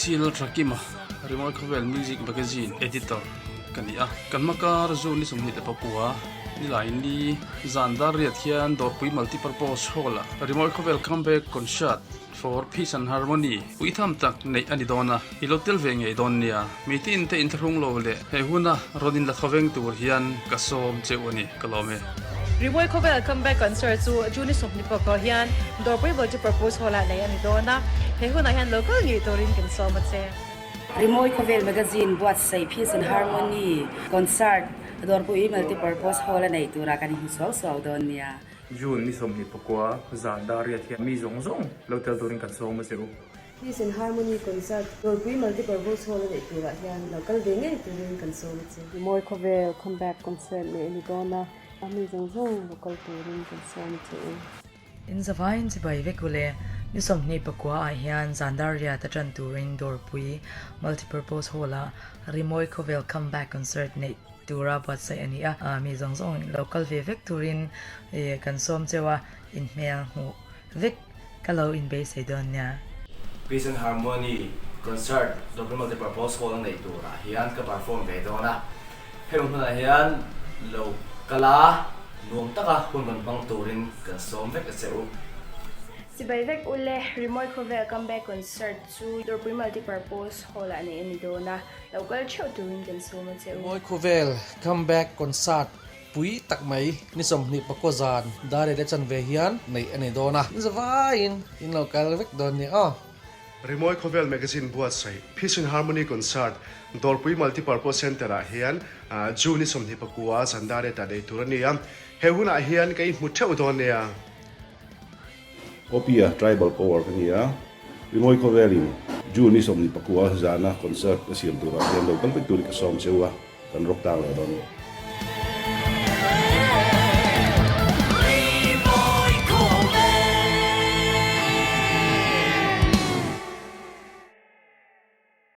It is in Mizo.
PC Lalthakima, Rimawi Khawvel Music Magazine Editor ka ni a. Kan hmakar June ni 24, Nilaini zan dar riat hian Dawrpui Multipurpose Hall-ah Rimawi Khawvel Comeback Concert for Peace and Harmony puitham tak neih a ni dawn a, i lo tel ve ngei dawn nia. Mitin te inthlahrung lo leh he huna rawn inla thawveng tur hian ka sawm cheu a ni, ka lawm e. Rimawi Khawvel Comeback Concert chu June 24 hian Dawrpui Multipurpose Hall-ah neih a ni dawn a, he hunah hian lo kal ngei turin kan sawm a che. Rimawi Khawvel Magazine buatsaih Peace and Harmony Concert Dawrpui Multipurpose Hall-a neih turah kan inhmu suau suau dawn nia. June 24 zan dar riat hian mi zawng zawng lo tel turin kan sawm a che u. Peace and Harmony Concert Dawrpui Multipurpose Hall a neih turah hian lo kal ve ngei turin kan sawm a che. Rimawi Khawvel Comeback Concert neih a ni dawn a, a mi zawng zawng lo kal turin kan sawm a che u. In zavaiin chibai vek u le, ni 24 ah hian zan dar riat a tan turin Dawrpui Multipurpose Hall ah Rimawi Khawvel Comeback Concert neih tura buatsaih a ni a, mi zawng zawng lo kal ve vek turin kan sawm cheu a, inhmel hmuh vek ka lo inbeisei dawn nia. Peace and Harmony Concert Dawrpui Multipurpose Hall a neih turah hian ka perform ve dawn a, Hemi hmunah hian lo kal a, nuam taka hun rawn hmang turin kan sawm vek a che u. Chibai vek u le, Rimawi Khawvel Comeback Concert chu Dawrpui Multipurpose Hall-ah neih a ni dawn a, lo kal theuh turin kan sawm a che u. Rimawi Khawvel Comeback Concert pui tak mai ni 24 zan dar leh chanve hian neih a ni dawn a, in zavaiin in lo kal vek dawn nia aw. Rimawi Khawvel Magazine buatsaih Peace in Harmony Concert Dawrpui Multipurpose Centre-ah hian June ni 24 zan dar eta nei tur a ni a, he hunah hian ka inhmu theuh dawn nia. Opia Tribal Power ka ni a, Rimawi Khawvelin June ni 24 zana concert a siam turah hian lo kal vek turin ka sawm cheu a, kan rawk tang leh dawn.